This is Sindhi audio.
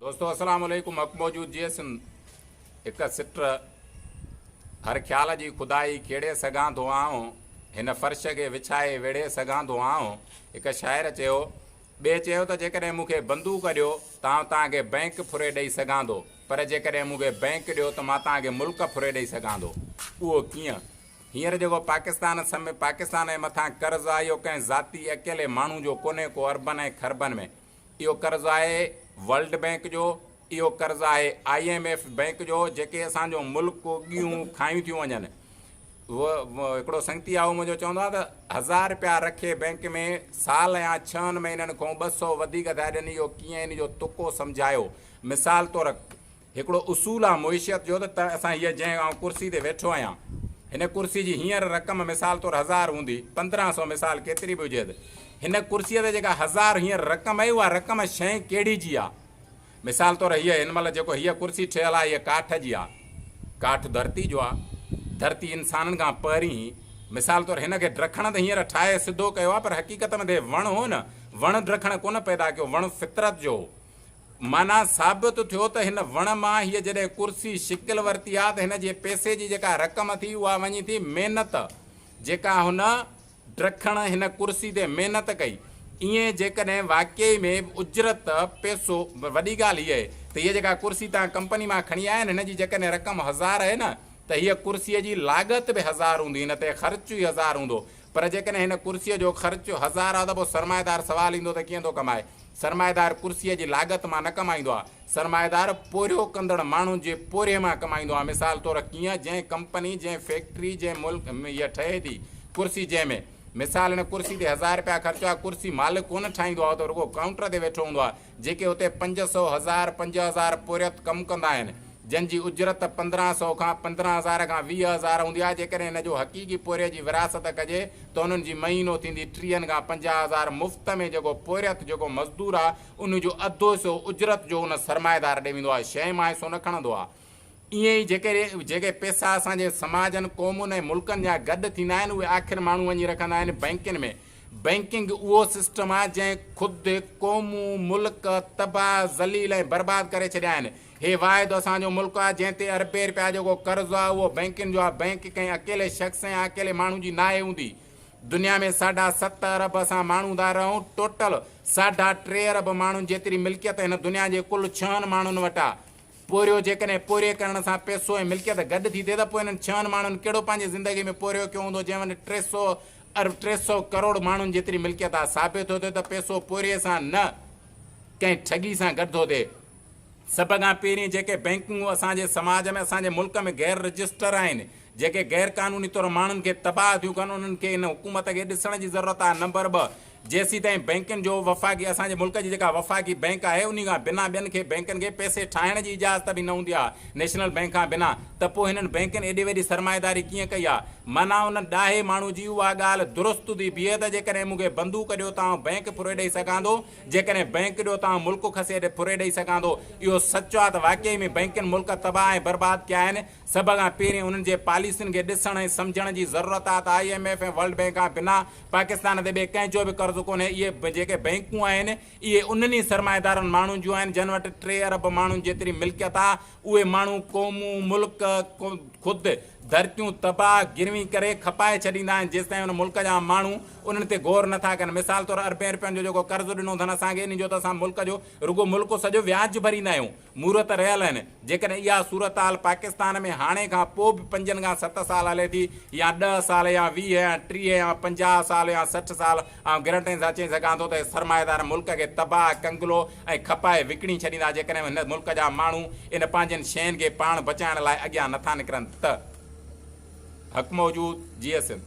دوستو اسلام عليڪم حق موجود جي سنڌ هڪ سٽ هر خيال جي خدائي کيڙي سگهان ٿو آئون هن فرش کي وڇائي ويڙهي سگهان ٿو آئون هڪ شاعر چيو ٻئي چيو ته جيڪڏهن مون کي بندوق ڏيو ته آئون توهان کي بئنڪ ڦري ڏئي سگهان ٿو پر جيڪڏهن مون کي بئنڪ ڏيو ته مان توهان کي ملڪ ڦري ڏئي سگهان ٿو اهو ڪيئن هينئر جيڪو پاڪستان سمي پاڪستان جي مٿان قرض آهي اهو ڪنهن ذاتي اڪيلي ماڻهو جو ڪونهي ڪو اربن ۽ کربن ۾ اهو قرض آهي ورلڊ بئنڪ جو، اهو قرض آهي I M F bank جو، جيڪي اسان جو ملڪ ڳيهون کايون ٿيون وڃن. هڪڙو سنگتي آهي اهو منهنجو چوندو آهي ته هزار رپيا رکي بئنڪ ۾ سال يا ڇهن مهينن کان 200 وڌيڪ ٿا ڏين، اهو ڪيئن ان جو تڪو سمجهايو. مثال طور هڪڙو اصول آ معيشت جو ته اسان هيء جنهن آئون ڪرسي تي ويٺو آهيان هن ڪرسي جي هينئر رقم مثال طور هزار هوندي 1500 مثال ڪيتري به هجي ته هن ڪرسيء تي جيڪا هزار هينئر رقم آهي اها رقم شيء ڪهڙي جي آ مثال طور هيء هن مهل جيڪو هيء ڪرسي ٺهيل آ هيء ڪاٺ جي آ ڪاٺ ڌرتي جو آ ڌرتي انسانن کان پهرين هئي مثال طور هن کي ڊکڻ ته هينئر ٺاهي سڌو ڪيو آ پر حقيقت ۾ ته هي وڻ هو نه وڻ ڊکڻ ڪونه پيدا ڪيو وڻ فطرت جو هو معنيٰ ثابت ٿيو ته هن وڻ مان هيء جڏهن ڪرسي شڪل ورتي آ ته هن جي پئسي جي جيڪا رقم ٿي اها وڃي ٿي محنت جيڪا هن ڊکڻ هن ڪرسي تي محنت ڪئي. ائين جيڪڏهن واقعي ۾ اجرت، پئسو، وڏي ڳالهه هيء آهي ته هيء جيڪا ڪرسي توهان ڪمپني مان کڻي آيا آهن هن جي جيڪڏهن رقم هزار آهي نه ته هيء ڪرسيء جي لاڳت به هزار هوندي هن تي خرچ ئي هزار هوندو پر جيڪڏهن هن ڪرسيء جو خرچ هزار آ ته پوء سرمائيدار سوال ايندو ته ڪيئن ٿو ڪمائي؟ سرمائيدار ڪرسيء جي لاڳت مان نه ڪمائيندو آ. سرمائيدار پورهيو ڪندڙ ماڻهن جي پورهيي مان ڪمائيندو آ. مثال طور ڪيئن جنهن ڪمپني، جنهن فيڪٽري، جنهن ملڪ ۾ هيء ٺهي ٿي ڪرسي جنهن ۾. مثال هن ڪرسي تي هزار رپيا خرچ آ، ڪرسي مالڪ ڪونه ٺاهيندو آ، هو ته رڳو ڪائونٽر تي ويٺو هوندو آ. جيڪي اتي 500، هزار، 5000 پورهيت ڪم ڪندا آهن، جن جي اجرت 1500 کان 15,000 کان 20,000 هوندي آهي، جيڪڏهن ان جو حقيقي پورهيي جي ورهاست ڪجي ته انهن جي مهينو ٿيندي ٽيهن کان 50,000 مفت ۾ جيڪو پورهيت جيڪو مزدور آهي ان جو اڌ حصو اجرت جو ان سرمائيدار ڏي ويندو آهي، شيء مان حصو نه کڻندو آهي. ائين ئي جيڪي جيڪي پئسا اسان جي سماجن، قومن ۽ ملڪن جا گڏ ٿيندا آهن اهي آخر ماڻهو وڃي رکندا آهن بئنڪن ۾. بئنڪنگ اهو سسٽم آهي جنهن خود قومون، ملڪ تباهه، ذليل ۽ برباد ڪري ڇڏيا آهن. هي واحد اسان جو ملڪ آهي جنهن تي اربين رپيا جيڪو قرض آهي اهو بئنڪن جو آهي. بئنڪ ڪنهن اڪيلي شخص يا اڪيلي ماڻهو جي ناهي هوندي. دنيا ۾ ساڍا ست ارب اسان ماڻهو ٿا رهون، ٽوٽل ساڍا ٽي ارب ماڻهن جيتري ملڪيت هن دنيا جي ڪل ڇهن ماڻهن وٽ آهي. پورهيو جيڪڏهن پورهيي ڪرڻ سان پئسو ۽ ملڪيت گڏ ٿي ٿئي ته پوء انهن ڇهن ماڻهن ڪهڙو پنهنجي زندگي ۾ پورهيو ڪيو هوندو جنهن وٽ 300 ارب 300 ڪروڙ ماڻهن جيتري ملڪيت آهي. ثابت ٿو ٿئي ته پئسو پورهيي سان نه ڪنهن ٺڳي سان گڏ ٿو ٿئي. سڀ کان پهرين جيڪي بئنڪون اسان جي سماج ۾ اسان جي ملڪ ۾ غير رجسٽر آهن جيڪي غير قانوني طور ماڻهن کي تباهه ٿيون ڪن انهن کي هن حڪومت کي ڏسڻ جي ضرورت آهي نمبر 2 جيسيتائين بئنڪن جو وفاقي اسان جي ملڪ جي جيڪا وفاقي بئنڪ آهي انهي کان بنا ٻين کي بئنڪن کي پئسي ٺاهڻ جي اجازت به نه هوندي آهي نيشنل بئنڪ کان بنا ته پوء هنن بئنڪن ايڏي وڏي سرمائيداري ڪيئن ڪئي آهي معنيٰ ان ڏاهي ماڻهو جي اها ڳالهه درست ٿي بيهي ته جيڪڏهن مون کي بندوق ڏيو ته آئون بئنڪ ڦري ڏئي سگهان ٿو جيڪڏهن بئنڪ ڏيو ته آئون ملڪ کسي ڦري ڏئي سگهان ٿو. اهو سچ آهي ته واقعي ۾ بئنڪن ملڪ تباهه ۽ برباد ڪيا آهن. سڀ کان پهرين انهن جي پاليسين کي ڏسڻ ۽ سمجهڻ جي ضرورت آهي ته I M F ۽ world bank کان بنا پاڪستان تي ٻئي ڪنهن جو به قرض ڪونهي. اهي جيڪي بئنڪون آهن اهي انهن ئي سرمائيدارن ماڻهن جون آهن جن وٽ ٽي ارب ماڻهن جيتري ملڪيت آهي. اهي ماڻهو قومون، ملڪ، خود ڌرتيون تباهه، گروي ڪري کپائي ڇڏيندا آهن جيستائين ان ملڪ جا ماڻهو انهن تي غور نه ٿا ڪن. مثال طور اربين رپين جو جيڪو قرض ڏنو اٿن اسان کي انهي جو ته اسان ملڪ جو رڳو ملڪ سڄو وياج ڀريندا آهيون. مورت رهيل آهن. جيڪڏهن اها صورتحال پاڪستان ۾ هاڻي کان پوء به پنجن کان ست سال هلي ٿي يا 10 سال يا 20 يا 30 يا 50 سال يا 60 سال آئون گرنٽين سان چئي سگهان ٿو ته اهي سرمائيدار ملڪ کي تباهه، ڪنگلو ۽ کپائي وڪڻي ڇڏيندا جيڪڏهن هن ملڪ جا ماڻهو ان پنهنجين شين کي پاڻ بچائڻ لاء اڳيان نٿا نڪرن ته. حق موجود، جيئي سنڌ.